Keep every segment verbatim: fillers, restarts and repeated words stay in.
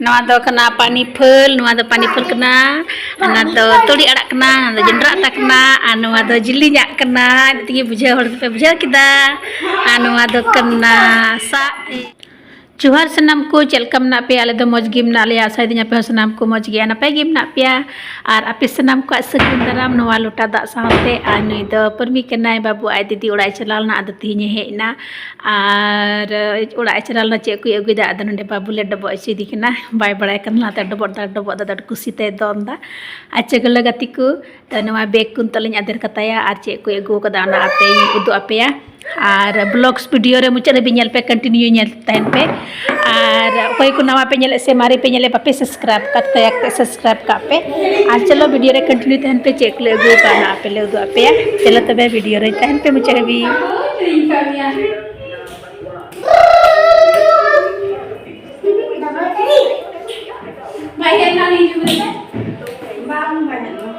ᱱᱚᱣᱟ ᱫᱚ ᱠᱟᱱᱟ ᱯᱟᱱᱤ ᱯᱷᱚᱞ, ᱱᱚᱣᱟ ᱫᱚ ᱯᱟᱱᱤ ᱯᱷᱚᱞ ᱠᱟᱱᱟ, ᱚᱱᱟ ᱫᱚ ᱛᱩᱲᱤ ᱟᱲᱟᱜ ᱠᱟᱱᱟ, ᱚᱱᱟ ᱫᱚ ᱡᱚᱱᱰᱨᱟ ᱟᱛᱟ ᱠᱟᱱᱟ, ᱟᱨ ᱱᱚᱣᱟ ᱫᱚ ᱡᱤᱞᱤᱧᱟᱜ ᱠᱟᱱᱟ᱾ ᱤᱱᱟᱹ ᱛᱮᱜᱮ ᱵᱩᱡᱷᱟᱹᱣ, ᱦᱚᱲ ᱫᱚᱯᱮ ᱵᱩᱡᱷᱟᱹᱣ ᱠᱮᱫᱟ᱾ ᱟᱨ ᱱᱚᱣᱟ ᱫᱚ ᱠᱟᱱᱟ ᱥᱟᱜ᱾ ᱡᱚᱦᱟᱨ ᱥᱟᱱᱟᱢ ᱠᱚ, ᱪᱮᱫ ᱞᱮᱠᱟ ᱢᱮᱱᱟᱜ ᱯᱮᱭᱟ? ᱟᱞᱮ ᱫᱚ ᱢᱚᱡᱽ ᱜᱮ ᱢᱮᱱᱟᱜ ᱞᱮᱭᱟ᱾ ᱟᱥᱟᱭᱮᱫᱟᱹᱧ ᱟᱯᱮ ᱦᱚᱸ ᱥᱟᱱᱟᱢ ᱠᱚ ᱢᱚᱡᱽ ᱜᱮᱭᱟ, ᱱᱟᱯᱟᱭ ᱜᱮ ᱢᱮᱱᱟᱜ ᱯᱮᱭᱟ᱾ ᱟᱨ ᱟᱯᱮ ᱥᱟᱱᱟᱢ ᱠᱚᱣᱟᱜ ᱥᱟᱹᱜᱩᱱ ᱫᱟᱨᱟᱢ ᱱᱚᱣᱟ ᱞᱚᱴᱟ ᱫᱟᱜ ᱥᱟᱶᱛᱮ᱾ ᱟᱨ ᱱᱩᱭ ᱫᱚ ᱯᱟᱹᱨᱢᱤ ᱠᱟᱱᱟᱭ, ᱵᱟᱹᱵᱩ ᱟᱡ ᱫᱤᱫᱤ ᱚᱲᱟᱜ ᱮ ᱪᱟᱞᱟᱣ ᱞᱮᱱᱟ, ᱟᱫᱚ ᱛᱮᱦᱮᱧ ᱮ ᱦᱮᱡ ᱮᱱᱟ᱾ ᱟᱨ ᱚᱲᱟᱜ ᱮ ᱪᱟᱞᱟᱣ ᱞᱮᱱᱟ, ᱪᱮᱫ ᱠᱚᱭ ᱟᱹᱜᱩᱭᱮᱫᱟ, ᱟᱫᱚ ᱱᱚᱰᱮ ᱵᱟᱹᱵᱩ ᱞᱮ ᱰᱚᱵᱚᱜ ᱦᱚᱪᱚᱭᱮᱫᱮ ᱠᱟᱱᱟ᱾ ᱵᱟᱭ ᱵᱟᱲᱟᱭ ᱠᱟᱱᱟ, ᱞᱟᱦᱟᱛᱮ ᱰᱚᱵᱚᱜ ᱫᱟ, ᱰᱚᱵᱚᱜ ᱫᱟ, ᱟᱹᱰᱤ ᱠᱩᱥᱤ ᱛᱮᱭ ᱫᱚᱱ ᱫᱟ᱾ ᱟᱪᱪᱷᱟ, ᱜᱟᱞᱚ ᱜᱟᱛᱮ ᱠᱚ, ᱛᱚ ᱱᱚᱣᱟ ᱵᱮᱜᱽ ᱠᱚ ᱱᱤᱛᱚᱜ ᱞᱤᱧ ᱟᱫᱮᱨ ᱠᱟᱛᱟᱭᱟ, ᱟᱨ ᱪᱮᱫ ᱠᱚᱭ ᱟᱹᱜᱩ ᱠᱟᱫᱟ, ᱚᱱᱟ ᱟᱯᱮᱧ ᱩᱫᱩᱜ ᱟᱯᱮᱭᱟ᱾ ᱟᱨ ᱵᱞᱚᱜᱥ ᱵᱷᱤᱰᱤᱭᱳ ᱨᱮ ᱢᱩᱪᱟᱹᱫ ᱫᱷᱟᱹᱵᱤᱡ ᱧᱮᱞ ᱯᱮ, ᱠᱚᱱᱴᱤᱱᱤᱭᱩ ᱧᱮᱞ ᱛᱟᱦᱮᱱ ᱯᱮ᱾ ᱟᱨ ᱚᱠᱚᱭ ᱠᱚ ᱱᱟᱣᱟ ᱯᱮ ᱧᱮᱞᱮᱫ ᱥᱮ ᱢᱟᱨᱮ ᱯᱮ ᱧᱮᱞᱮᱫ, ᱵᱟᱯᱮ ᱥᱟᱵᱥᱠᱨᱟᱭᱤᱵ ᱠᱟᱫ ᱛᱟᱭᱟ, ᱥᱟᱵᱥᱠᱨᱟᱭᱤᱵ ᱠᱟᱜ ᱯᱮ᱾ ᱟᱨ ᱪᱚᱞᱚ, ᱵᱷᱤᱰᱤᱭᱳ ᱨᱮ ᱠᱚᱱᱴᱤᱱᱤᱭᱩ ᱛᱟᱦᱮᱱ ᱯᱮ, ᱪᱮᱫ ᱠᱚᱞᱮ ᱟᱹᱜᱩ ᱠᱟᱜᱼᱟ, ᱚᱱᱟ ᱟᱯᱮ ᱞᱮ ᱩᱫᱩᱜ ᱟᱯᱮᱭᱟ᱾ ᱪᱚᱞᱚ ᱛᱚᱵᱮ, ᱵᱷᱤᱰᱤᱭᱳ ᱨᱮ ᱛᱟᱦᱮᱱ ᱯᱮ ᱢᱩᱪᱟᱹᱫ ᱦᱟᱹᱵᱤᱡ᱾ ᱵᱟᱭ ᱦᱮᱡ ᱞᱮᱱᱟ ᱱᱤᱭᱟᱹ ᱡᱩᱜᱽ ᱨᱮ? ᱵᱟᱝ, ᱵᱟᱭ ᱦᱮᱡ ᱞᱮᱱᱟ᱾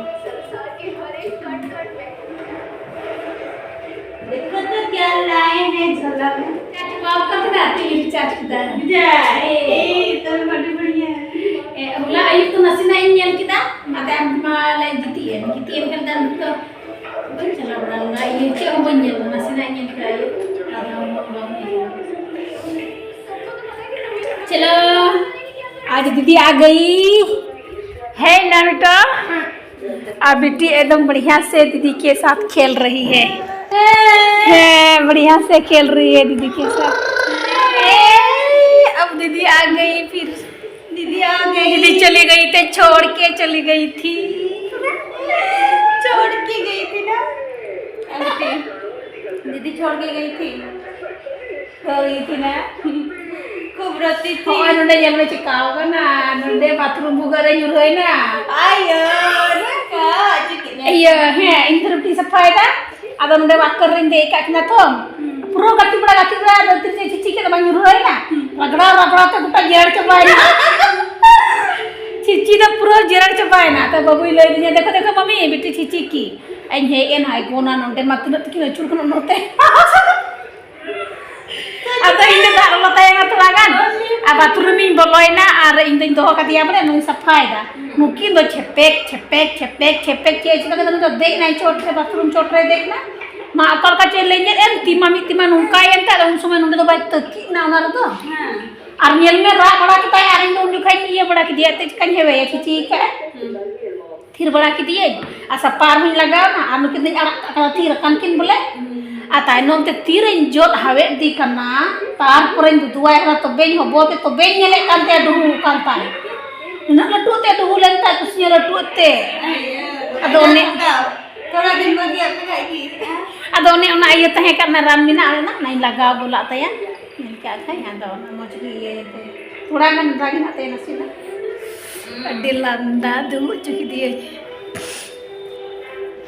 देखो तो क्या लाए हैं झोला में। ᱪᱟᱨᱡᱽ ᱵᱟᱵ ᱠᱟᱛᱮ ᱟᱨ ᱛᱤ ᱨᱤᱪᱟᱨᱡᱽ ᱠᱮᱫᱟ᱾ ᱡᱟ, ᱮ, ᱮ, ᱛᱚᱵᱮ ᱢᱟ ᱟᱹᱰᱤ ᱵᱟᱹᱲᱤᱭᱟ᱾ ᱮ, ᱦᱚᱞᱟ ᱟᱹᱭᱩᱵ ᱛᱚ ᱱᱟᱥᱮᱱᱟᱜ ᱤᱧ ᱧᱮᱞ ᱠᱮᱫᱟ, ᱟᱫᱚ ᱟᱢ ᱢᱟ ᱞᱮ ᱜᱤᱛᱤᱡ ᱮᱱ, ᱜᱤᱛᱤᱡ ᱮᱱ ᱠᱷᱟᱱ ᱫᱚ ᱵᱟᱹᱧ ᱪᱟᱞᱟᱣ ᱵᱟᱲᱟ ᱞᱮᱱᱟ, ᱤᱭᱟᱹ ᱪᱮᱫ ᱦᱚᱸ ᱵᱟᱹᱧ ᱧᱮᱞ ᱞᱮᱫᱟ, ᱱᱟᱥᱮᱱᱟᱜ ᱤᱧ ᱧᱮᱞ ᱠᱮᱫᱟ ᱟᱹᱭᱩᱵ, ᱟᱫᱚ ᱩᱱᱟᱹᱜ ᱵᱟᱝ ᱤᱭᱟᱹ᱾ ᱪᱚᱞᱚ, आज दीदी आ गई है ना बेटा। अब बेटी एकदम बढ़िया से दीदी के साथ खेल रही है। हाँ, बढ़िया से खेल रही है दीदी के साथ। ए, अब दीदी आ गई फिर। दीदी आ गई। दीदी चली गई थी, छोड़ के चली गई थी। छोड़ के गई थी ना। दीदी छोड़ के गई थी। ᱦᱳᱭ ᱛᱤᱱᱟ᱾ ᱠᱷᱩᱵ ᱨᱚᱛᱤ ᱛᱤ᱾ ᱦᱚᱸᱜᱼᱚᱭ ᱱᱚᱰᱮ ᱧᱮᱞ ᱢᱮ ᱪᱤᱠᱟᱣ ᱠᱟᱱᱟ, ᱱᱚᱰᱮ ᱵᱟᱛᱷᱨᱩᱢ ᱵᱷᱩᱜᱟᱹᱜ ᱨᱮ ᱧᱩᱨᱦᱟᱹᱭᱱᱟ᱾ ᱟᱭᱳ, ᱨᱟᱠᱟᱵ ᱪᱤᱠᱟᱹᱜ ᱱᱟ? ᱤᱭᱟᱹ, ᱦᱮᱸ, ᱤᱧ ᱛᱷᱨᱩᱯᱴᱤ ᱥᱟᱯᱷᱟᱭᱮᱫᱟ᱾ ᱟᱫᱚ ᱱᱚᱰᱮ ᱣᱟᱠᱟᱨ ᱨᱮᱧ ᱫᱮᱡ ᱟᱠᱟᱫ ᱠᱤᱱᱟ ᱛᱚ᱾ ᱦᱩᱸ᱾ ᱯᱩᱨᱟᱹ ᱜᱟᱛᱮ ᱵᱟᱲᱟ, ᱜᱟᱛᱮ ᱵᱟᱲᱟ, ᱟᱫᱚ ᱛᱤᱨᱮ ᱪᱤᱪᱤ ᱠᱮᱫᱟ ᱵᱟᱝ ᱧᱩᱨᱦᱟᱹᱭᱱᱟ᱾ ᱦᱩᱸ᱾ ᱨᱟᱜᱽᱲᱟᱣ, ᱨᱟᱜᱽᱲᱟᱣ ᱛᱮ ᱜᱚᱴᱟ ᱡᱮᱨ ᱪᱟᱵᱟᱭᱮᱱᱟ᱾ ᱪᱤᱪᱤ ᱫᱚ ᱯᱩᱨᱟᱹ ᱡᱮᱨ ᱪᱟᱵᱟᱭᱮᱱᱟ᱾ ᱛᱚ ᱵᱟᱹᱵᱩᱭ ᱞᱟᱹᱭ ᱫᱤᱧᱟ, "ᱫᱮᱠᱷᱚ, ᱫᱮᱠᱷᱚ ᱢᱟᱢᱤ, ᱵᱤᱴᱤ ᱪᱤᱪᱤ ᱠᱤ?" ᱤᱧ ᱦᱮᱡ ᱮᱱ, ᱦᱟᱭ ᱜᱚ, ᱚᱱᱟ ᱱᱚᱰᱮ ᱢᱟ ᱛᱤᱱᱟᱹᱜ ᱛᱤᱠᱤᱱ ᱟᱹᱪᱩᱨ ᱠᱟᱱᱟ ᱱᱚᱛᱮ᱾ ᱟᱫᱚ ᱤᱧ ᱫᱚ ᱫᱟᱜ ᱞᱚᱞᱚ ᱛᱟᱭᱚᱢ ᱛᱷᱚᱲᱟ ᱜᱟᱱ ᱟᱨ ᱵᱟᱛᱷᱨᱩᱢ ᱤᱧ ᱵᱚᱞᱚᱭᱮᱱᱟ᱾ ᱟᱨ ᱤᱧ ᱫᱚᱧ ᱫᱚᱦᱚ ᱠᱟᱫᱮᱭᱟ ᱵᱚᱞᱮ, ᱱᱩᱭ ᱥᱟᱯᱷᱟᱭᱮᱫᱟ᱾ ᱱᱩᱠᱤᱱ ᱫᱚ ᱪᱷᱮᱯᱮᱠ, ᱪᱷᱮᱯᱮᱠ, ᱪᱷᱮᱯᱮᱠ, ᱪᱷᱮᱯᱮᱠ, ᱪᱮᱫ ᱮ ᱪᱤᱠᱟᱹ ᱠᱮᱫᱟ? ᱱᱩᱭ ᱫᱚ ᱫᱮᱡ ᱮᱱᱟᱭ ᱪᱚᱴ ᱨᱮ, ᱵᱟᱛᱷᱨᱩᱢ ᱪᱚᱴ ᱨᱮ ᱫᱮᱡ ᱮᱱᱟ᱾ ᱢᱟ, ᱚᱠᱟ ᱞᱮᱠᱟ ᱪᱚᱭ ᱞᱮᱸᱡᱮᱫ ᱮᱱ, ᱛᱤ ᱢᱟ ᱢᱤᱫ ᱛᱤ ᱢᱟ ᱱᱚᱝᱠᱟᱭᱮᱱ ᱛᱟᱭ, ᱟᱫᱚ ᱩᱱ ᱥᱚᱢᱚᱭ ᱱᱚᱸᱰᱮ ᱫᱚ ᱵᱟᱭ ᱛᱟᱹᱠᱤᱡ ᱮᱱᱟ ᱚᱱᱟ ᱨᱮᱫᱚ᱾ ᱦᱮᱸ᱾ ᱟᱨ ᱧᱮᱞ ᱢᱮ, ᱨᱟᱜ ᱵᱟᱲᱟ ᱠᱮᱫᱟᱭ, ᱟᱨ ᱤᱧ ᱫᱚ ᱩᱱ ᱡᱚᱠᱷᱟᱡ ᱤᱧ ᱤᱭᱟᱹ ᱵᱟᱲᱟ ᱠᱮᱫᱮᱭᱟ, ᱮᱱᱛᱮᱫ ᱪᱤᱠᱟᱹᱧ ᱦᱮᱣᱮᱭᱟ, ᱠᱷᱤᱪᱤ ᱠᱟᱜᱼᱟ᱾ ᱦᱩᱸ᱾ ᱛᱷᱤᱨ ᱵᱟᱲᱟ ᱠᱮᱫᱮᱭᱟᱹᱧ ᱟᱨ ᱥᱟᱯᱟ ᱟᱨᱦᱚᱸᱧ ᱞᱟᱜᱟᱣ ᱮᱱᱟ ᱟᱨ ᱱᱩᱠᱤᱱ ᱫᱚᱧ ᱟᱲᱟᱜ ᱠᱟᱜ ᱠᱟᱱᱟ, ᱛᱷᱤᱨ ᱟᱠᱟᱱ ᱠᱤᱱ ᱵᱚᱞᱮ᱾ ᱦᱩᱸ᱾ ᱟᱨ ᱛᱟᱭᱱᱚᱢ ᱛᱮ ᱛᱤᱨᱮᱧ ᱡᱚᱫ ᱦᱟᱣᱮᱫ ᱤᱫᱤ ᱠᱟᱱᱟ, ᱛᱟᱨᱯᱚᱨᱮᱧ ᱫᱩᱫᱩᱣᱟᱭ ᱠᱟᱱᱟ, ᱛᱚᱵᱮᱧ ᱦᱚᱵᱚᱨ ᱛᱮ ᱛᱚᱵᱮᱧ ᱧᱮᱞᱮᱫ ᱠᱟᱱ ᱛᱟᱭᱟ ᱰᱩᱦᱩ ᱠᱟᱱ ᱛᱟᱭ᱾ ᱩᱱᱟᱹᱜ ᱞᱟᱹᱴᱩ ᱛᱮ ᱰᱩᱦᱩ ᱞᱮᱱ ᱛᱟᱭ, ᱠᱩᱥᱤᱭᱟᱹ ᱞᱟᱹᱴᱩ ᱛᱮ᱾ ᱟᱫᱚ ᱚᱱᱮ ᱛᱷᱚᱲᱟ ᱫᱤᱱ ᱵᱟᱫ ᱜᱮ ᱟᱯᱮ ᱠᱷᱟᱡ ᱜᱮ᱾ ᱟᱫᱚ ᱚᱱᱮ ᱚᱱᱟ ᱤᱭᱟᱹ ᱛᱟᱦᱮᱸ ᱠᱟᱱᱟ, ᱨᱟᱱ ᱢᱮᱱᱟᱜᱼᱟ, ᱚᱱᱟ, ᱚᱱᱟᱧ ᱞᱟᱜᱟᱣ ᱜᱚᱞᱟᱜ ᱛᱟᱭᱟ᱾ ᱧᱮᱞ ᱠᱟᱜ ᱠᱷᱟᱡ ᱟᱫᱚ ᱚᱱᱟ ᱢᱚᱡᱽ ᱜᱮ ᱤᱭᱟᱹᱭᱮᱱ ᱛᱟᱭᱟ᱾ ᱛᱷᱚᱲᱟ ᱜᱟᱱ ᱫᱟᱜ ᱦᱮᱱᱟᱜ ᱛᱟᱭᱟ ᱱᱟᱥᱮᱱᱟᱜ᱾ ᱟᱹᱰᱤ ᱞᱟᱸᱫᱟ ᱫᱩᱲᱩᱵ ᱦᱚᱪᱚ ᱠᱮᱫᱮᱭᱟᱹᱧ᱾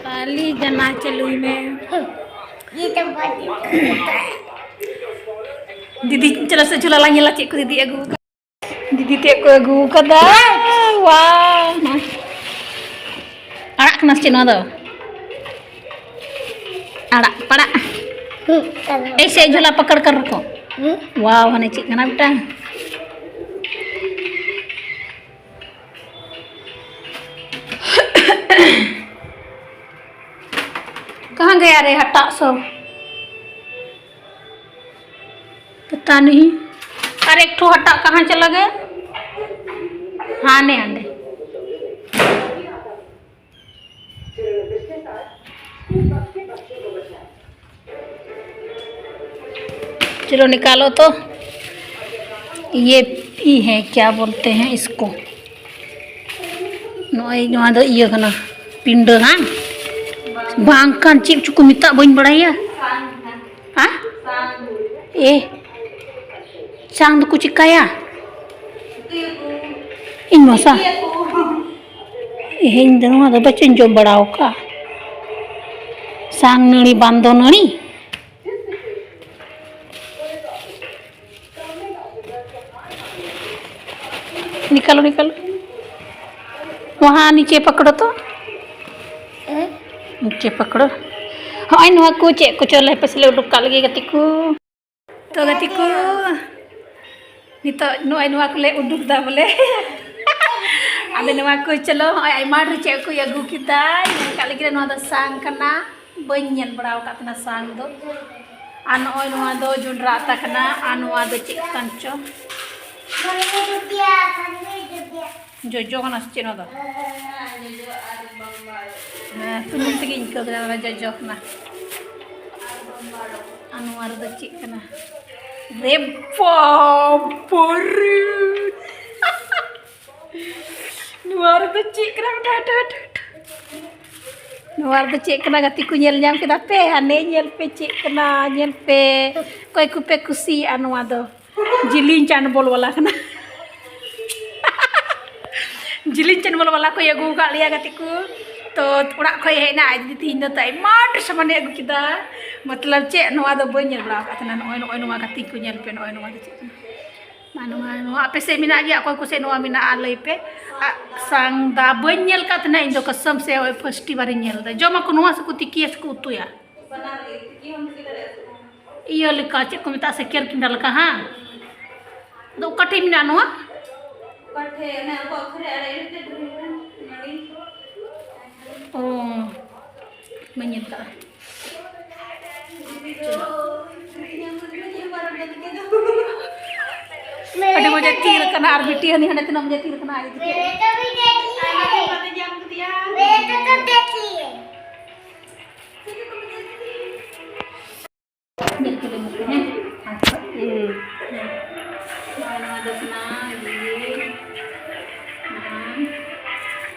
ᱯᱟᱞᱤ ᱡᱟᱱᱟ ᱪᱟᱹᱞᱩᱭ ᱢᱮ᱾ ᱫᱤᱫᱤ ᱪᱟᱞᱟᱜ ᱥᱮ ᱡᱷᱩᱞᱟ ᱞᱟᱝ ᱧᱮᱞᱟ ᱪᱮᱫ ᱠᱚ ᱫᱤᱫᱤ ᱟᱹᱜᱩ ᱟᱠᱟᱫ᱾ ᱫᱤᱫᱤ ᱪᱮᱫ ᱠᱚ ᱟᱹᱜᱩ ᱟᱠᱟᱫᱟ? ᱣᱟᱣ! ᱟᱲᱟᱜ ᱠᱟᱱᱟ ᱥᱮ ᱪᱮᱫ ᱱᱚᱣᱟ ᱫᱚ? ᱟᱲᱟᱜ ᱯᱟᱲᱟᱜ᱾ ᱮᱭᱥᱮ ᱡᱷᱚᱞᱟ ᱯᱟᱠᱟᱲ ᱠᱟᱨ ᱨᱚᱠᱷᱚ᱾ ᱦᱩᱸ᱾ ᱣᱟᱣ, ᱦᱟᱱᱮ ᱪᱮᱫ ᱠᱟᱱᱟ ᱵᱮᱴᱟ? कहाँ गया रे हटा सब? पता नहीं। अरे एक ठो हटा कहाँ चला गया? हाँ, ने आंदे। चलो निकालो तो। ये ई है, क्या बोलते हैं इसको? ᱱᱚᱜᱼᱚᱭ ᱱᱚᱣᱟ ᱫᱚ ᱤᱭᱟᱹ ᱠᱟᱱᱟ, ᱯᱤᱸᱰᱟᱹ ᱦᱟᱝ? ᱵᱟᱝ ᱠᱟᱱ, ᱪᱮᱫ ᱪᱚᱠᱚ ᱢᱮᱛᱟᱜ, ᱵᱟᱹᱧ ᱵᱟᱲᱟᱭᱟ᱾ ᱦᱮᱸ? ᱮ, ᱥᱟᱝ ᱫᱚᱠᱚ ᱪᱤᱠᱟᱭᱟ? ᱤᱧ ᱢᱟ ᱥᱟᱝ, ᱤᱧ ᱫᱚ ᱱᱚᱣᱟ ᱫᱚ ᱵᱟᱪᱚᱧ ᱡᱚᱢ ᱵᱟᱲᱟ ᱟᱠᱟᱫ᱾ ᱥᱟᱝ ᱱᱟᱹᱲᱤ, ᱵᱟᱱᱫᱚ ᱱᱟᱹᱲᱤ᱾ निकालो, निकालो। वहाँ नीचे पकड़ो तो। नीचे पकड़ो। ᱦᱚᱸᱜᱼᱚᱭ ᱱᱚᱣᱟ ᱠᱚ ᱪᱮᱫ ᱠᱚᱪᱚ ᱞᱮ ᱯᱟᱥᱮ ᱞᱮ ᱩᱰᱩᱠ ᱠᱟᱜ ᱞᱟᱹᱜᱤᱫ ᱜᱟᱛᱮ ᱠᱚ᱾ ᱛᱚ ᱜᱟᱛᱮ ᱠᱚ, ᱱᱤᱛᱚᱜ ᱱᱚᱜᱼᱚᱭ ᱱᱚᱣᱟ ᱠᱚᱞᱮ ᱩᱰᱩᱠ ᱫᱟ ᱵᱚᱞᱮ᱾ ᱟᱫᱚ ᱱᱚᱣᱟ ᱠᱚ ᱪᱚᱞᱚ, ᱦᱚᱸᱜᱼᱚᱭ ᱟᱭᱢᱟ ᱰᱷᱮᱨ ᱪᱮᱫ ᱠᱚ ᱟᱹᱜᱩ ᱠᱮᱫᱟ᱾ ᱧᱮᱞ ᱠᱟᱜ ᱞᱟᱹᱜᱤᱫ ᱱᱚᱣᱟ ᱫᱚ ᱥᱟᱝ ᱠᱟᱱᱟ, ᱵᱟᱹᱧ ᱧᱮᱞ ᱵᱟᱲᱟ ᱟᱠᱟᱫ ᱛᱟᱦᱮᱱᱟ ᱥᱟᱝ ᱫᱚ᱾ ᱟᱨ ᱱᱚᱜᱼᱚᱭ ᱱᱚᱣᱟ ᱫᱚ ᱡᱚᱱᱰᱨᱟ ᱟᱛᱟ ᱠᱟᱱᱟ, ᱟᱨ ᱱᱚᱣᱟ ᱫᱚ ᱪᱮᱫ ᱠᱟᱱ ᱪᱚ? ᱡᱚᱡᱚ ᱠᱟᱱᱟ ᱥᱮ ᱪᱮᱫ ᱱᱚᱣᱟ ᱫᱚ? ᱦᱮᱸ, ᱥᱩᱱᱩᱢ ᱛᱮᱜᱮᱧ ᱟᱹᱭᱠᱟᱹᱣ ᱠᱮᱫᱟ, ᱱᱚᱣᱟ ᱡᱚᱡᱚ ᱠᱟᱱᱟ᱾ ᱟᱨ ᱱᱚᱣᱟ ᱨᱮᱫᱚ ᱪᱮᱫ ᱠᱟᱱᱟ? ᱨᱮ ᱵᱟᱵᱟᱨᱮ! ᱱᱚᱣᱟ ᱨᱮᱫᱚ ᱪᱮᱫ ᱠᱟᱱᱟ? ᱦᱟᱴ, ᱦᱟᱴ, ᱦᱟᱴ, ᱦᱟᱴ᱾ ᱱᱚᱣᱟ ᱨᱮᱫᱚ ᱪᱮᱫ ᱠᱟᱱᱟ ᱜᱟᱛᱮ ᱠᱚ, ᱧᱮᱞ ᱧᱟᱢ ᱠᱮᱫᱟ ᱯᱮ? ᱦᱟᱱᱮ ᱧᱮᱞ ᱯᱮ ᱪᱮᱫ ᱠᱟᱱᱟ, ᱧᱮᱞ ᱯᱮ᱾ ᱚᱠᱚᱭ ᱠᱚᱯᱮ ᱠᱩᱥᱤᱭᱟᱜᱼᱟ ᱱᱚᱣᱟ ᱫᱚ? ᱡᱤᱞᱤᱧ ᱪᱟᱱᱵᱚᱞ ᱵᱟᱞᱟ ᱠᱟᱱᱟ᱾ ᱡᱤᱞᱤᱧ ᱪᱟᱱᱵᱚᱞ ᱵᱟᱞᱟ ᱠᱚ ᱟᱹᱜᱩ ᱟᱠᱟᱫ ᱞᱮᱭᱟ ᱜᱟᱛᱮ ᱠᱚ᱾ ᱛᱚ ᱚᱲᱟᱜ ᱠᱷᱚᱡ ᱦᱮᱡ ᱮᱱᱟ ᱟᱡ ᱫᱤᱫᱤ, ᱛᱮᱦᱮᱧ ᱫᱚ ᱛᱟᱭ ᱟᱭᱢᱟ ᱰᱷᱮᱨ ᱥᱟᱢᱟᱱᱮ ᱟᱹᱜᱩ ᱠᱮᱫᱟ᱾ ᱢᱚᱛᱞᱚᱵ ᱪᱮᱫ, ᱱᱚᱣᱟ ᱫᱚ ᱵᱟᱹᱧ ᱧᱮᱞ ᱵᱟᱲᱟ ᱟᱠᱟᱫ ᱛᱟᱦᱮᱱᱟ᱾ ᱱᱚᱜᱼᱚᱭ, ᱱᱚᱜᱼᱚᱭ ᱱᱚᱣᱟ ᱜᱟᱛᱮ ᱠᱚ ᱧᱮᱞ ᱯᱮ, ᱱᱚᱜᱼᱚᱭ ᱱᱚᱣᱟ ᱫᱚ ᱪᱮᱫ ᱠᱟᱱᱟ? ᱢᱟ ᱱᱚᱣᱟ, ᱱᱚᱣᱟ ᱟᱯᱮ ᱥᱮᱫ ᱢᱮᱱᱟᱜ ᱜᱮᱭᱟ, ᱚᱠᱚᱭ ᱠᱚ ᱥᱮᱫ ᱱᱚᱣᱟ ᱢᱮᱱᱟᱜᱼᱟ ᱞᱟᱹᱭ ᱯᱮ᱾ ᱟᱜ ᱥᱟᱝ ᱫᱟ ᱵᱟᱹᱧ ᱧᱮᱞ ᱟᱠᱟᱫ ᱛᱟᱦᱮᱱᱟ ᱤᱧ ᱫᱚ, ᱠᱟᱥᱚᱢ ᱥᱮ, ᱳᱭ ᱯᱷᱟᱥᱴ ᱵᱟᱨᱤᱧ ᱧᱮᱞ ᱮᱫᱟ᱾ ᱡᱚᱢᱟᱠᱚ ᱱᱚᱣᱟ ᱥᱮᱠᱚ ᱛᱤᱠᱤᱭᱟ ᱥᱮᱠᱚ ᱩᱛᱩᱭᱟ? ᱤᱭᱟᱹ ᱞᱮᱠᱟ, ᱪᱮᱫ ᱠᱚ ᱢᱮᱛᱟᱜᱼᱟ, ᱥᱮᱠᱮᱨ ᱠᱤᱸᱰᱟ ᱞᱮᱠᱟ, ᱦᱟᱸ? ᱟᱫᱚ ᱚᱠᱟ ᱴᱷᱮᱡ ᱢᱮᱱᱟᱜᱼᱟ ᱱᱚᱣᱟ? ᱚᱠᱟ ᱴᱷᱮᱡ? ᱚᱱᱮ ᱟᱵᱚᱣᱟᱜ ᱜᱷᱚᱨᱮ ᱟᱲᱮ ᱨᱮ ᱢᱤᱫᱴᱮᱡ ᱫᱚ ᱦᱩᱭᱩᱜ ᱠᱟᱱ ᱱᱟᱹᱲᱤ᱾ ᱚ, ᱵᱟᱹᱧ ᱧᱮᱞ ᱠᱟᱜᱼᱟ᱾ ᱟᱹᱰᱤ ᱢᱚᱡᱽ ᱮ ᱛᱷᱤᱨ ᱠᱟᱱᱟ, ᱟᱨ ᱵᱤᱴᱤ ᱦᱟᱹᱱᱤ ᱦᱟᱸᱰᱮ ᱛᱤᱱᱟᱹᱜ ᱢᱚᱡᱽ ᱮ ᱛᱷᱤᱨ ᱠᱟᱱᱟ, ᱟᱡ ᱫᱤᱫᱤ ᱴᱷᱮᱱ᱾ ᱧᱮᱞ ᱠᱮᱫᱟᱹᱧ ᱱᱚᱛᱮ, ᱦᱮᱸ? ᱦᱩᱸ᱾ ᱱᱚᱣᱟ, ᱱᱚᱣᱟ ᱫᱚ ᱠᱟᱱᱟ ᱤᱭᱟᱹ, ᱱᱚᱣᱟ,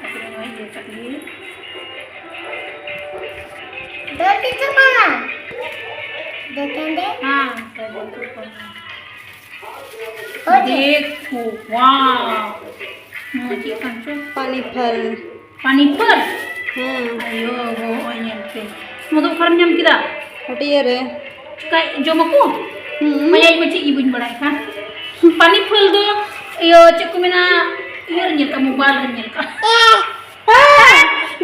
ᱛᱟᱨᱯᱚᱨᱮ ᱱᱚᱣᱟ ᱤᱭᱟᱹ ᱠᱟᱜ ᱜᱮ᱾ ᱫᱚ ᱠᱤᱪᱷᱩ ᱵᱟᱝᱟ᱾ ᱫᱚ ᱠᱟᱱ ᱫᱮ᱾ ᱦᱮᱸ, ᱫᱚ ᱠᱤᱪᱷᱩ ᱵᱟᱝᱟ᱾ ᱦᱳᱭ᱾ ᱫᱮᱠᱷᱳ, wow᱾ ᱱᱚᱣᱟ ᱪᱮᱫ ᱠᱟᱱ ᱪᱚ? ᱯᱟᱱᱤ ᱯᱷᱚᱞ᱾ ᱯᱟᱱᱤ ᱯᱷᱚᱞ? ᱦᱮᱸ᱾ ᱟᱭᱳ, ᱜᱚ, ᱦᱚᱸᱜᱼᱚᱭ ᱧᱮᱞ ᱯᱮ᱾ ᱱᱚᱣᱟ ᱫᱚ ᱚᱠᱟᱨᱮᱢ ᱧᱟᱢ ᱠᱮᱫᱟ? ᱦᱟᱹᱴᱭᱟᱹ ᱨᱮ᱾ ᱪᱤᱠᱟᱹ, ᱡᱚᱢ ᱟᱠᱚ? ᱦᱩᱸ᱾ ᱢᱟᱭᱟ, ᱤᱧ ᱢᱟ ᱪᱮᱫ ᱜᱮ ᱵᱟᱹᱧ ᱵᱟᱲᱟᱭ ᱠᱟᱱ᱾ ᱯᱟᱱᱤ ᱯᱷᱚᱞ ᱫᱚ, ᱤᱭᱟᱹ, ᱪᱮᱫ ᱠᱚ ᱢᱮᱱᱟ, ᱤᱭᱟᱹ ᱨᱮ ᱧᱮᱞ ᱠᱟᱜ, ᱢᱳᱵᱟᱭᱤᱞ ᱨᱮ ᱧᱮᱞ ᱠᱟᱜ᱾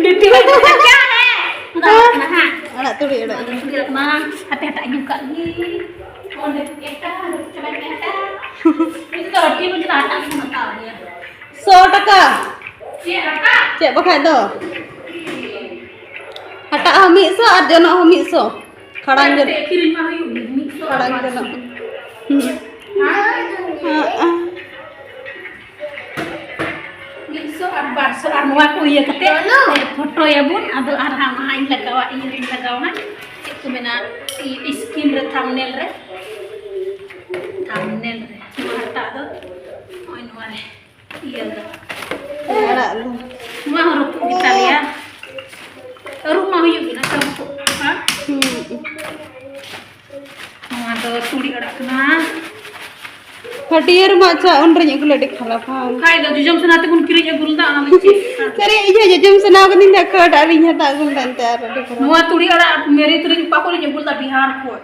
ᱵᱤᱴᱤ ᱦᱚᱸ ᱪᱮᱫ ᱠᱟᱱᱟ, ᱦᱮᱸ? ᱚᱱᱟ ᱫᱚ ᱟᱲᱟᱜ ᱠᱟᱱᱟ, ᱦᱮᱸ? ᱟᱲᱟᱜ ᱛᱩᱲᱤ ᱟᱲᱟᱜ᱾ ᱟᱲᱟᱜ ᱛᱩᱲᱤ ᱟᱲᱟᱜ ᱠᱟᱱᱟ᱾ ᱦᱟᱯᱮ ᱦᱟᱴᱟᱜ ᱤᱧ ᱩᱵ ᱠᱟᱜ ᱜᱮ᱾ ᱚᱸᱰᱮ ᱮᱴᱟᱜ, ᱪᱟᱵᱟᱭ ᱢᱮ ᱮᱴᱟᱜ᱾ ᱤᱧ ᱫᱚ ᱦᱟᱹᱴᱤᱭᱟᱹ ᱵᱟᱹᱧ ᱪᱟᱞᱟᱜᱼᱟ, ᱦᱟᱴᱟᱜ ᱜᱤᱧ ᱦᱟᱛᱟᱣ ᱟᱹᱜᱩᱭᱟ᱾ ᱥᱚ ᱴᱟᱠᱟ᱾ ᱪᱮᱫ ᱦᱟᱴᱟᱜ? ᱪᱮᱫ ᱵᱟᱠᱷᱟᱡ ᱫᱚ? ᱦᱟᱴᱟᱜ ᱦᱚᱸ ᱢᱤᱫ ᱥᱚ ᱟᱨ ᱡᱚᱱᱚᱜ ᱦᱚᱸ ᱢᱤᱫ ᱥᱚ᱾ ᱠᱷᱟᱲᱟᱝ ᱡᱚᱱᱚᱜ᱾ ᱠᱤᱨᱤᱧ ᱢᱟ ᱦᱩᱭᱩᱜ ᱜᱮ, ᱢᱤᱫ ᱥᱚ ᱠᱷᱟᱲᱟᱝ ᱟᱨ ᱡᱚᱱᱚᱜ᱾ ᱦᱩᱸ᱾ ᱦᱮᱸ? ᱦᱮᱸ᱾ ᱢᱤᱫ ᱥᱚ ᱟᱨ ᱵᱟᱨ ᱥᱚ ᱟᱨ ᱱᱚᱣᱟ ᱠᱚ ᱤᱭᱟᱹ ᱠᱟᱛᱮ ᱯᱷᱳᱴᱳᱭᱟᱵᱚᱱ᱾ ᱟᱫᱚ ᱟᱨ ᱦᱟᱸᱜ ᱦᱟᱸᱜ ᱤᱧ ᱞᱟᱜᱟᱣᱟ, ᱤᱭᱟᱹ ᱨᱤᱧ ᱞᱟᱜᱟᱣᱟ ᱦᱟᱸᱜ᱾ ᱪᱮᱫ ᱠᱚ ᱢᱮᱱᱟ? ᱤ-, screen ᱨᱮ, thumbnail ᱨᱮ᱾ Thumbnail ᱨᱮ᱾ ᱱᱚᱣᱟ ᱦᱟᱴᱟᱜ ᱫᱚ ᱱᱚᱜᱼᱚᱭ ᱱᱚᱣᱟ ᱨᱮ ᱤᱭᱟᱹ ᱫᱚ᱾ ᱟᱲᱟᱜ ᱫᱚ᱾ ᱱᱚᱣᱟ ᱦᱚᱸ ᱨᱟᱹᱯᱩᱫ ᱜᱮᱛᱟ ᱞᱮᱭᱟ᱾ ᱟᱹᱨᱩᱵ ᱢᱟ ᱦᱩᱭᱩᱜ ᱜᱮ, ᱱᱟᱥᱮ ᱨᱟᱹᱯᱩᱫ ᱠᱟᱜᱼᱟ᱾ ᱦᱩᱸ᱾ ᱱᱚᱣᱟ ᱫᱚ ᱛᱩᱲᱤ ᱟᱲᱟᱜ ᱠᱟᱱᱟ᱾ ᱦᱟᱹᱴᱭᱟᱹ ᱨᱮᱢᱟ ᱟᱪᱪᱷᱟ, ᱩᱱ ᱨᱤᱧ ᱟᱹᱜᱩ ᱞᱮᱫ ᱠᱷᱟᱞᱟᱯᱟ᱾ ᱠᱷᱟᱡ ᱫᱚ ᱡᱚᱡᱚᱢ ᱥᱟᱱᱟ ᱛᱮᱵᱚᱱ ᱠᱤᱨᱤᱧ ᱟᱹᱜᱩ ᱞᱮᱫᱟ, ᱚᱱᱟ ᱫᱚ ᱪᱮᱫ? ᱥᱟᱹᱨᱤ, ᱤᱧ ᱦᱚᱸ ᱡᱚᱡᱚᱢ ᱥᱟᱱᱟ ᱠᱟᱹᱫᱤᱧ ᱛᱟᱦᱮᱸ, ᱠᱷᱟᱹᱴ ᱟᱨ ᱤᱧ ᱦᱟᱛᱟᱣ ᱟᱹᱜᱩ ᱞᱮᱫᱟ ᱮᱱᱛᱮ ᱟᱨ ᱟᱹᱰᱤ ᱠᱷᱟᱨᱟᱯ᱾ ᱱᱚᱣᱟ ᱛᱩᱲᱤ ᱟᱲᱟᱜ ᱢᱮᱨᱤᱛ ᱨᱤᱧ ᱚᱠᱟ ᱠᱷᱚᱱ ᱤᱧ ᱟᱹᱜᱩ ᱞᱮᱫᱟ? ᱵᱤᱦᱟᱨ ᱠᱷᱚᱱ᱾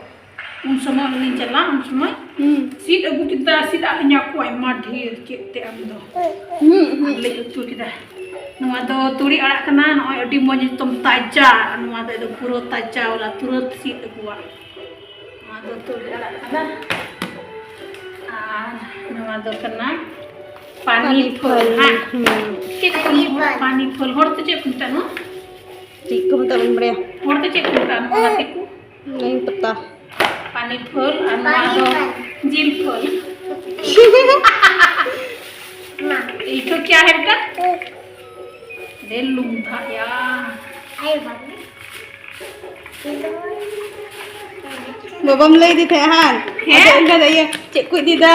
ᱩᱱ ᱥᱚᱢᱚᱭ ᱚᱱᱮᱧ ᱪᱟᱞᱟᱜ, ᱩᱱ ᱥᱚᱢᱚᱭ ᱦᱩᱸ᱾ ᱥᱤᱫ ᱟᱹᱜᱩ ᱠᱮᱫᱟ, ᱥᱤᱫ ᱟᱹᱫᱤᱧᱟ ᱠᱚ ᱟᱭᱢᱟ ᱰᱷᱮᱨ, ᱪᱮᱫ ᱛᱮ ᱟᱢ ᱫᱚ? ᱦᱩᱸ, ᱦᱩᱸ᱾ ᱟᱨ ᱞᱮ ᱩᱛᱩ ᱠᱮᱫᱟ᱾ ᱱᱚᱣᱟ ᱫᱚ ᱛᱩᱲᱤ ᱟᱲᱟᱜ ᱠᱟᱱᱟ, ᱱᱚᱜᱼᱚᱭ ᱟᱹᱰᱤ ᱢᱚᱡᱽ ᱮᱠᱫᱚᱢ ᱛᱟᱡᱟ᱾ ᱱᱚᱣᱟ ᱫᱚ ᱮᱠᱫᱚᱢ ᱯᱩᱨᱟᱹ ᱛᱟᱡᱟ ᱣᱟᱞᱟ, ᱛᱩᱨᱟᱹᱛ ᱥᱤᱫ ᱟᱹᱜᱩᱣᱟᱜ᱾ ᱱᱚᱣᱟ ᱫᱚ ᱛᱩᱲᱤ ᱟᱲᱟᱜ ᱠᱟᱱᱟ᱾ ᱟᱨ ᱱᱚᱣᱟ ᱫᱚ ᱠᱟᱱᱟ ᱯᱟᱱᱤ ᱯᱟᱱᱤ ᱯᱷᱚᱞ, ᱯᱷᱚᱞ, ᱦᱮᱸ᱾ ᱦᱩᱸ᱾ ᱪᱮᱫ ᱠᱚ ᱢᱮᱛᱟᱜᱼᱟ? ᱯᱟᱱᱤ ᱯᱷᱚᱞ, ᱦᱚᱲ ᱛᱮ ᱪᱮᱫ ᱠᱚ ᱢᱮᱛᱟᱜᱼᱟ ᱱᱚᱣᱟ? ᱪᱮᱫ ᱠᱚ ᱢᱮᱛᱟᱜᱼᱟ ᱵᱟᱹᱧ ᱵᱟᱲᱟᱭᱟ᱾ ᱦᱚᱲ ᱛᱮ ᱪᱮᱫ ᱠᱚ ᱢᱮᱛᱟᱜᱼᱟ ᱱᱚᱣᱟ ᱜᱟᱛᱮ ᱠᱚ? ᱵᱟᱹᱧ ᱯᱟᱛᱟ᱾ ᱯᱟᱱᱤ ᱯᱷᱚᱞ ᱟᱨ ᱱᱚᱣᱟ ᱫᱚ ᱯᱟᱱᱤ ᱯᱷᱚᱞ᱾ ᱡᱤᱞ ᱯᱷᱚᱞ᱾ ᱢᱟ᱾ ये तो क्या है बेटा? रे लूंगा यार। आए बाबू। ᱵᱟᱵᱟᱢ ᱞᱟᱹᱭ ᱟᱫᱮ ᱛᱟᱦᱮᱸᱜ ᱦᱟᱝ? ᱦᱮᱸ? ᱟᱫᱚ ᱚᱱᱠᱟ ᱫᱚ ᱤᱭᱟᱹ, ᱪᱮᱫ ᱠᱚ ᱤᱫᱤᱭᱮᱫᱟ?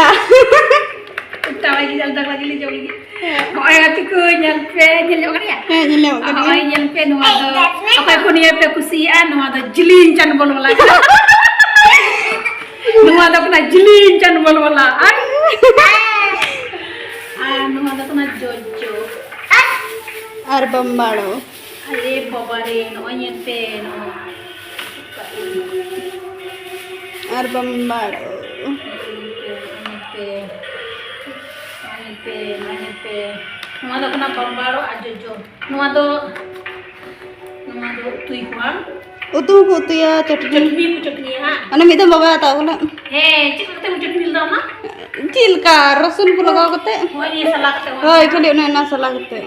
ᱛᱟᱣᱟ ᱜᱮ ᱡᱟᱞᱫᱟ ᱞᱟᱹᱜᱤᱫ ᱞᱮ ᱡᱚᱢ ᱞᱟᱹᱜᱤᱫ᱾ ᱦᱮᱸ᱾ ᱦᱚᱸᱜᱼᱚᱭ ᱜᱟᱛᱮ ᱠᱚ ᱧᱮᱞ ᱯᱮ, ᱧᱮᱞ ᱧᱟᱢᱚᱜ ᱠᱟᱱ ᱜᱮᱭᱟ? ᱦᱮᱸ, ᱧᱮᱞ ᱧᱟᱢᱚᱜ ᱠᱟᱱ ᱜᱮᱭᱟ᱾ ᱦᱚᱸᱜᱼᱚᱭ ᱧᱮᱞ ᱯᱮ, ᱱᱚᱣᱟ ᱫᱚ ᱚᱠᱚᱭ ᱠᱚ ᱱᱤᱭᱟᱹ ᱯᱮ ᱠᱩᱥᱤᱭᱟᱜᱼᱟ, ᱱᱚᱣᱟ ᱫᱚ ᱡᱤᱞᱤᱧ ᱪᱟᱱᱵᱚᱞ ᱵᱟᱞᱟ ᱠᱟᱱᱟ᱾ ᱱᱚᱣᱟ ᱫᱚ ᱠᱟᱱᱟ ᱡᱤᱞᱤᱧ ᱪᱟᱱᱵᱚᱞ ᱵᱟᱞᱟ᱾ ᱟᱨ, ᱟᱨ ᱱᱚᱣᱟ ᱫᱚ ᱠᱟᱱᱟ ᱡᱚᱡᱚ᱾ ᱟᱨ ᱵᱟᱢᱵᱟᱲᱚ᱾ ᱟᱨᱮ ᱵᱟᱵᱟ ᱨᱮ, ᱱᱚᱜᱼᱚᱭ ᱧᱮᱞ ᱯᱮ, ᱱᱚᱜᱼᱚᱭ᱾ ᱟᱨ ᱵᱟᱢᱵᱟᱲᱚ᱾ ᱱᱚᱜᱼᱚᱭ ᱧᱮᱞ ᱯᱮ, ᱱᱚᱜᱼᱚᱭ ᱧᱮᱞ ᱯᱮ, ᱱᱚᱜᱼᱚᱭ ᱧᱮᱞ ᱯᱮ᱾ ᱱᱚᱣᱟ ᱫᱚ ᱠᱟᱱᱟ ᱵᱟᱢᱵᱟᱲᱚ ᱟᱨ ᱡᱚᱡᱚ᱾ ᱱᱚᱣᱟ ᱫᱚ, ᱱᱚᱣᱟ ᱫᱚ ᱩᱛᱩᱭ ᱠᱚᱣᱟ᱾ ᱩᱛᱩ ᱦᱚᱸᱠᱚ ᱩᱛᱩᱭᱟ, ᱪᱟᱹᱴᱱᱤ᱾ ᱪᱟᱹᱴᱱᱤ ᱠᱚ ᱪᱟᱹᱴᱱᱤᱭᱟ ᱦᱟᱸᱜ᱾ ᱚᱱᱟ ᱢᱤᱫ ᱫᱚᱢ ᱵᱟᱵᱟᱭ ᱦᱟᱛᱟᱣ ᱠᱟᱱᱟ᱾ ᱦᱮᱸ, ᱪᱮᱫ ᱠᱚᱛᱮ ᱠᱚ ᱪᱟᱹᱴᱱᱤ ᱞᱮᱫᱟ ᱚᱱᱟ? ᱪᱮᱫ ᱞᱮᱠᱟ ᱨᱟᱹᱥᱩᱱ ᱠᱚ ᱞᱟᱜᱟᱣ ᱠᱟᱛᱮ? ᱦᱳᱭ, ᱱᱤᱭᱟᱹ ᱥᱟᱞᱟ ᱠᱟᱛᱮ᱾ ᱦᱳᱭ, ᱠᱷᱟᱹᱞᱤ ᱚᱱᱮ ᱚᱱᱟ ᱥᱟᱞᱟ ᱠᱟᱛᱮ᱾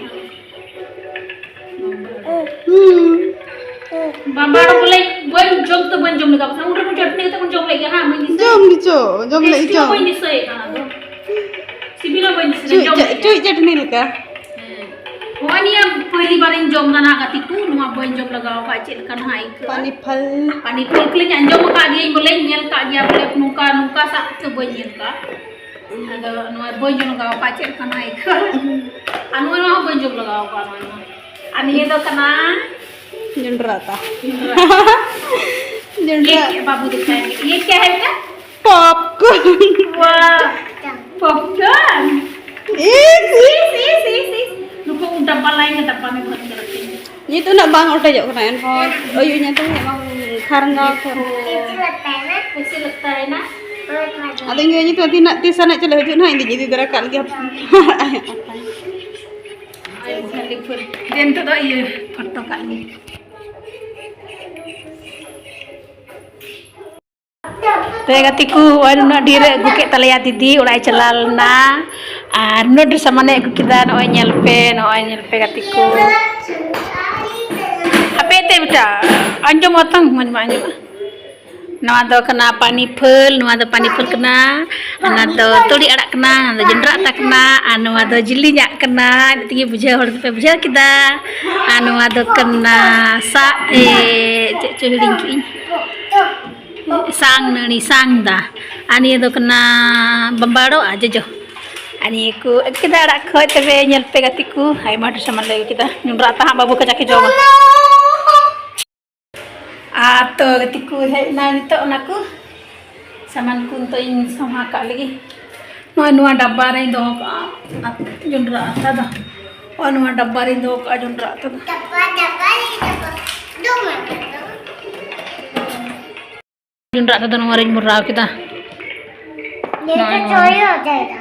ᱦᱩᱸ᱾ ᱵᱟᱵᱟ ᱫᱚ ᱵᱚᱞᱮ ᱵᱟᱹᱧ ᱡᱚᱢ ᱛᱚ ᱵᱟᱹᱧ ᱡᱚᱢ ᱞᱮᱫᱟ, ᱵᱟᱠᱷᱟᱱ ᱩᱱ ᱨᱮ ᱪᱟᱴᱱᱤ ᱠᱟᱛᱮ ᱵᱚᱱ ᱡᱚᱢ ᱞᱮᱫ ᱜᱮᱭᱟ, ᱦᱟᱸ, ᱵᱟᱹᱧ ᱫᱤᱥᱟᱹᱭᱟ᱾ ᱡᱚᱢ ᱜᱮᱪᱚ, ᱡᱚᱢ ᱞᱮᱫ ᱴᱮᱥᱴᱤ ᱜᱮᱪᱚ᱾ ᱦᱚᱸ ᱵᱟᱹᱧ ᱫᱤᱥᱟᱹᱭᱮᱫ ᱠᱟᱱᱟ ᱫᱚ᱾ ᱥᱤᱵᱤᱞ ᱦᱚᱸ ᱵᱟᱹᱧ ᱫᱤᱥᱟᱹᱭᱮᱫᱟ, ᱪᱩᱡ ᱡᱚᱢ ᱪᱟ-, ᱞᱮᱫ ᱪᱩᱡ ᱜᱮᱭᱟ᱾ ᱪᱟᱴᱱᱤ ᱞᱮᱠᱟ᱾ ᱦᱮᱸ᱾ ᱱᱚᱜᱼᱚᱭ ᱱᱤᱭᱟᱹ ᱯᱟᱹᱦᱞᱤ ᱵᱟᱨᱤᱧ ᱡᱚᱢ ᱫᱟ ᱱᱟᱦᱟᱜ ᱜᱟᱛᱮ ᱠᱚ, ᱱᱚᱣᱟ ᱵᱟᱹᱧ ᱡᱚᱢ ᱞᱟᱜᱟᱣ ᱟᱠᱟᱫ, ᱪᱮᱫ ᱞᱮᱠᱟ ᱱᱟᱦᱟᱜ ᱟᱹᱭᱠᱟᱹᱜᱼᱟ? ᱯᱟᱱᱤ ᱯᱷᱚᱞ᱾ ᱯᱟᱱᱤ ᱯᱷᱚᱞ ᱠᱷᱟᱹᱞᱤᱧ ᱟᱸᱡᱚᱢ ᱟᱠᱟᱫ ᱜᱮᱭᱟᱧ, ᱵᱚᱞᱮᱧ ᱧᱮᱞ ᱟᱠᱟᱫ ᱜᱮᱭᱟ, ᱵᱚᱞᱮ ᱱᱚᱝᱠᱟ, ᱱᱚᱝᱠᱟ ᱥᱟᱵ ᱠᱟᱛᱮ ᱵᱟᱹᱧ ᱧᱮᱞ ᱟᱠᱟᱫ᱾ ᱟᱫᱚ ᱱᱚᱣᱟ ᱵᱟᱹᱧ ᱡᱚᱢ ᱞᱟᱜᱟᱣ ᱟᱠᱟᱫ, ᱪᱮᱫ ᱞᱮᱠᱟ ᱱᱟᱦᱟᱜ ᱟᱹᱭᱠᱟᱹᱜᱼᱟ? ᱟᱨ ᱱᱚᱣᱟ, ᱱᱚᱣᱟ ᱦᱚᱸ ᱵᱟᱹᱧ ᱡᱚᱢ ᱞᱟᱜᱟᱣ ᱟᱠᱟᱫ, ᱱᱚᱣᱟ ᱦᱚᱸ᱾ ᱟᱨ ᱱᱤᱭᱟᱹ ᱫᱚ ᱠᱟᱱᱟ ᱡᱚᱱᱰᱨᱟ ᱟᱛᱟ᱾ ᱡᱚᱱᱰᱨᱟ᱾ ᱡᱚᱱᱰᱨᱟ᱾ ये क्या, बाबू दिखाएंगे, ये क्या है बेटा? Popcorn. वाह, popcorn. ᱤᱥ, ᱤᱥ, ᱤᱥ, ᱤᱥ, ᱤᱥ. ᱱᱩᱠᱩ ᱰᱟᱵᱵᱟ ᱞᱟᱭᱤᱱ ᱰᱟᱵᱵᱟ ᱢᱮ ᱵᱷᱚᱨ ᱠᱮᱫᱟ. ᱱᱤᱛ ᱩᱱᱟᱹᱜ ᱵᱟᱝ ᱚᱴᱮᱡᱚᱜ ᱠᱟᱱᱟ, ᱮᱱᱦᱚᱸ ᱟᱹᱭᱩᱵ ᱧᱮᱞ ᱛᱮ ᱩᱱᱟᱹᱜ ᱵᱟᱝ ᱠᱷᱟᱨᱜᱟᱣ ᱠᱟᱱᱟ᱾ कैसे लगता है ना? ᱟᱫᱚ ᱤᱧ ᱫᱚ ᱱᱤᱛᱚᱜ ᱛᱤᱱᱟᱹᱜ ᱛᱤᱥ ᱟᱱᱮᱡ ᱪᱚᱞᱮ ᱦᱤᱡᱩᱜ ᱱᱟᱦᱟᱜ, ᱤᱧ ᱫᱚᱧ ᱤᱫᱤ ᱫᱟᱨᱟ ᱠᱟᱜ ᱞᱮᱜᱮ᱾ ᱟᱭ ᱵᱷᱟᱞᱤ ᱯᱷᱩᱞ᱾ ᱫᱮᱱ ᱱᱤᱛᱚᱜ ᱫᱚ ᱤᱭᱟᱹ ᱯᱷᱳᱴᱳ ᱠᱟᱜ ᱞᱮᱜᱮ᱾ ᱛᱮ ᱜᱟᱛᱮ ᱠᱚ, ᱱᱚᱜᱼᱚᱭ ᱱᱩᱱᱟᱹᱜ ᱰᱷᱮᱨ ᱮ ᱟᱹᱜᱩ ᱠᱮᱫ ᱛᱟᱞᱮᱭᱟ ᱫᱤᱫᱤ, ᱚᱲᱟᱜ ᱮ ᱪᱟᱞᱟᱣ ᱞᱮᱱᱟ᱾ ᱟᱨ ᱱᱩᱱᱟᱹᱜ ᱰᱷᱮᱨ ᱥᱟᱢᱟᱱᱮ ᱟᱹᱜᱩ ᱠᱮᱫᱟ, ᱱᱚᱜᱼᱚᱭ ᱧᱮᱞ ᱯᱮ, ᱱᱚᱜᱼᱚᱭ ᱧᱮᱞ ᱯᱮ ᱜᱟᱛᱮ ᱠᱚ᱾ ᱦᱟᱯᱮ ᱛᱮ ᱵᱮᱴᱟ, ᱟᱸᱡᱚᱢᱚᱜ ᱛᱟᱢ, ᱢᱚᱡᱽ ᱢᱟ ᱟᱸᱡᱚᱢᱚᱜᱼᱟ᱾ ᱱᱚᱣᱟ ᱫᱚ ᱠᱟᱱᱟ ᱯᱟᱱᱤ ᱯᱷᱚᱞ, ᱱᱚᱣᱟ ᱫᱚ ᱯᱟᱱᱤ ᱯᱷᱚᱞ ᱠᱟᱱᱟ᱾ ᱚᱱᱟ ᱫᱚ ᱛᱩᱲᱤ ᱟᱲᱟᱜ ᱠᱟᱱᱟ, ᱚᱱᱟ ᱫᱚ ᱡᱚᱱᱰᱨᱟ ᱟᱛᱟ ᱠᱟᱱᱟ, ᱟᱨ ᱱᱚᱣᱟ ᱫᱚ ᱡᱤᱞᱤᱧᱟᱜ ᱠᱟᱱᱟ᱾ ᱤᱱᱟᱹ ᱛᱮᱜᱮ ᱵᱩᱡᱷᱟᱹᱣ, ᱦᱚᱲ ᱫᱚᱯᱮ ᱵᱩᱡᱷᱟᱹᱣ ᱠᱮᱫᱟ᱾ ᱟᱨ ᱱᱚᱣᱟ ᱫᱚ ᱠᱟᱱᱟ ᱥᱟᱜ, ᱮ, ᱪᱮᱫ ᱪᱚ ᱦᱤᱲᱤᱧ ᱠᱮᱫᱟᱹᱧ᱾ ᱥᱟᱝ ᱱᱟᱹᱲᱤ, ᱥᱟᱝ ᱫᱟ᱾ ᱟᱨ ᱱᱤᱭᱟᱹ ᱫᱚ ᱠᱟᱱᱟ ᱵᱟᱢᱵᱟᱲᱚ ᱟᱨ ᱡᱚᱡᱚ᱾ ᱟᱨ ᱱᱤᱭᱟᱹ ᱠᱚ ᱟᱹᱜᱩ ᱠᱮᱫᱟ ᱟᱲᱟᱜ ᱠᱷᱚᱡ᱾ ᱛᱚᱵᱮ ᱧᱮᱞ ᱯᱮ ᱜᱟᱛᱮ ᱠᱚ, ᱟᱭᱢᱟ ᱰᱷᱮᱨ ᱥᱟᱢᱟᱱ ᱞᱮ ᱟᱹᱜᱩ ᱠᱮᱫᱟ᱾ ᱡᱚᱱᱰᱨᱟ ᱟᱛᱟ ᱦᱟᱸᱜ ᱵᱟᱹᱵᱩ ᱠᱟᱡᱟᱠ ᱮ ᱡᱚᱢᱟ᱾ ᱟᱨ ᱛᱚ ᱜᱟᱛᱮ ᱠᱚ ᱦᱮᱡ ᱮᱱᱟ ᱱᱤᱛᱚᱜ, ᱚᱱᱟ ᱠᱚ ᱥᱟᱢᱟᱱ ᱠᱚ ᱱᱤᱛᱚᱜ ᱤᱧ ᱥᱟᱢᱦᱟ ᱠᱟᱜ ᱞᱮᱜᱮ᱾ ᱱᱚᱜᱼᱚᱭ ᱱᱚᱣᱟ ᱰᱟᱵᱵᱟ ᱨᱮᱧ ᱫᱚᱦᱚ ᱠᱟᱜᱼᱟ ᱡᱚᱱᱰᱨᱟ ᱟᱛᱟ ᱫᱚ᱾ ᱱᱚᱜᱼᱚᱭ ᱱᱚᱣᱟ ᱰᱟᱵᱵᱟ ᱨᱮᱧ ᱫᱚᱦᱚ ᱠᱟᱜᱼᱟ ᱡᱚᱱᱰᱨᱟ ᱟᱛᱟ ᱫᱚ᱾ ᱰᱟᱵᱵᱟ, ᱰᱟᱵᱵᱟ ᱨᱮ ᱫᱚᱦᱚ᱾ ᱫᱚ ᱢᱟ, ᱫᱚ᱾ ᱡᱚᱱᱰᱨᱟ ᱟᱛᱟ ᱫᱚ ᱱᱚᱣᱟ ᱨᱮᱧ ᱵᱷᱚᱨᱟᱣ ᱠᱮᱫᱟ᱾ ये तो ᱱᱚᱜᱼᱚᱭ ᱱᱚᱣᱟ ᱨᱮ᱾ चोरी हो जाएगा।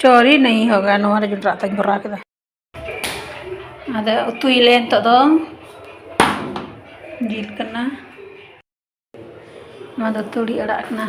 चोरी नहीं होगा, ᱱᱚᱣᱟ ᱨᱮ ᱡᱚᱱᱰᱨᱟ ᱟᱛᱟᱧ ᱵᱷᱚᱨᱟᱣ ᱠᱮᱫᱟ᱾ ᱟᱫᱚ ᱩᱛᱩᱭᱟᱞᱮ ᱱᱤᱛᱚᱜ ᱫᱚ᱾ ᱡᱤᱞ ᱠᱟᱱᱟ᱾ ᱱᱚᱣᱟ ᱫᱚ ᱛᱩᱲᱤ ᱟᱲᱟᱜ ᱠᱟᱱᱟ᱾